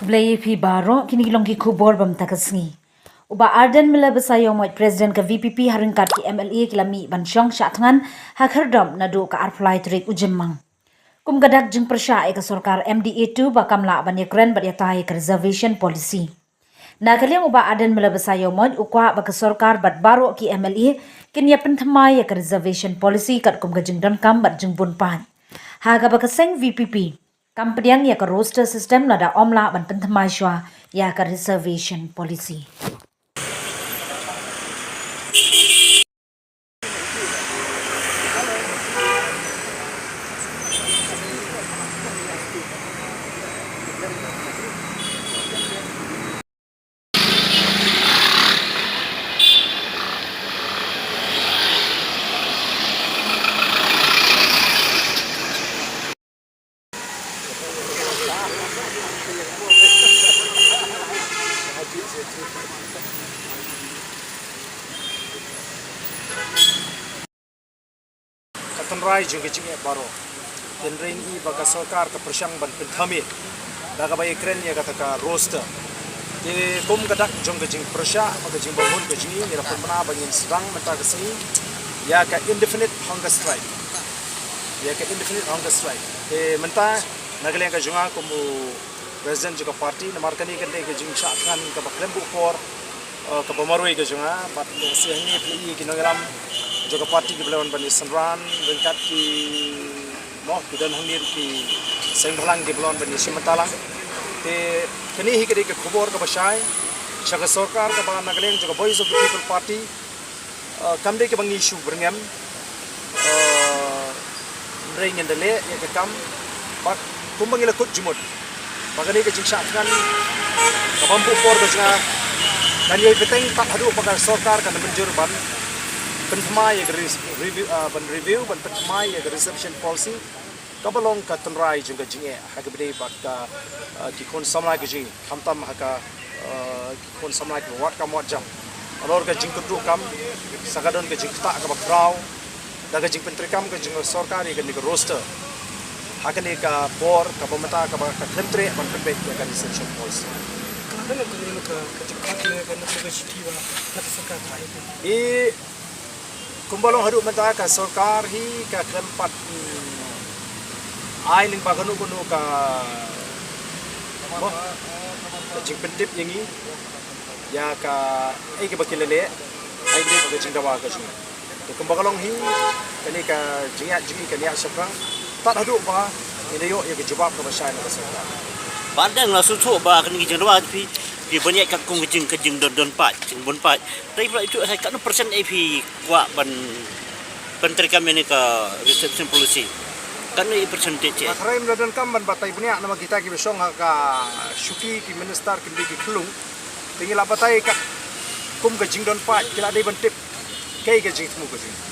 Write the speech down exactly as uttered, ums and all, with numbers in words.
Khublei ïa phi baroh, kine ki long ki khubor ba mynta ka sngi. U Bah Ardent Miller Basaiawmoit, President ka V P P, ha ryngkat ki M L A ki la mih ban shong shah thngan ha Khyrdop naduh ka arphew lai tarik u Jymmang. Kum ka dak jingpyrshah ïa ka sorkar M D A two ba kam lah ban ïakren bad ïatai ïa ka reservation policy. Na ka liang u Bah Ardent Miller Basaiawmoit u kwah ba ka sorkar bad baroh ki M L A kin ïa pynthymmai ïa ka reservation policy katkum ka jingdonkam bad jingbun paid. Ha kaba ka seng V P P kam pdiang ïa ka roster system lada ym lah ban pynthymmai shuwa ïa ka reservation policy. Ka tynrai jong ka jingeh baroh. Tynrai ni ba ka sorkar ka pyrshang ban pynthame da kaba ïakren ïa kata ka roster. Te kum ka dak jong ka jingpyrshah bad ka jingbymhun ka jong ngi, ngi la pynbna ba ngin sdang mynta ka sngi ïa ka indefinite hunger strike. Ïa ka indefinite hunger strike. Te mynta na ka liang ka jong nga kum u President jong ka party, namar kane ka dei ka jingshah thngan kaba khlem buh por, eh, kaba marwei ka jong nga, bad lehse hangne phi ïohi ki nongïalam jong ka party kiba la wan ban ïasynran ryngkat ki, mo, ki don hangne ki seng bhalang kiba la wan ban ïashim bynta lang. Te kane hi ka dei ka khubor kaba shai sha ka sorkar kaba na ka liang jong ka Voice of the People Party, eh, kam dei kaba ngi shu byrngem, eh, hynrei ngin da leh ïa ka kam bad kumba ngi la kut jingmut ba kane ka jingshah thngan kaba ym buh por ka jong nga kan ïai bteng tad haduh ba ka sorkar kan da mynjur ban pynthymmai ïa ka res-, review, eh, ban review, ban pynthymmai ïa ka reservation policy. Kaba long ka tynrai jong ka jingeh ha kaba ïadei bad ka, eh, ki khun samla ka jong ngi, khamtam ha ka, eh, ki khun samla kiba wad kam wad jam. Halor ka jingkynduh kam, sa ka don ka jingktah kaba khraw da ka jingpyntreikam ka jong ka sorkar ïa kane ka roster ha kane ka por kaba mynta kaba ka khlem treh ban pynbeit ïa ka reservation policy. Ka la don ka, ka jingkhot ïa ka, na ka sorkar. I Kumba long haduh mynta ka sorkar hi ka khlem pat, mm, ai lyngba kano kano ka, mo, ka jingpyntip ïa ngi ïa kaei kaba ki la leh, ai lyngba ka jingdawa ka jong ngi. Te kumba ka long hi, kane ka jingïaid jong ngi kan ïaid shaphrang tad haduh ba ngin da ïoh ïa ka jubab kaba shai na ka sorkar. Ba dang la sngewthuh ba kane ka jingdawa phi, phi ban ïaid katkum ka jing, ka jingdon, don paid, jingbun paid. Te phi la ïathuh sa katno percent ei phi kwah ban pyntreikam ïa kane ka reservation policy? Katno i percentage? Nga tharai ym da donkam ban batai bniah namar kita kiba shong ha ka shuki, ki minister, ki mdei ki khyllung. Te ngi la batai katkum ka jingdon paid ki la dei ban tip kaei ka jingthmu ka jong ngi.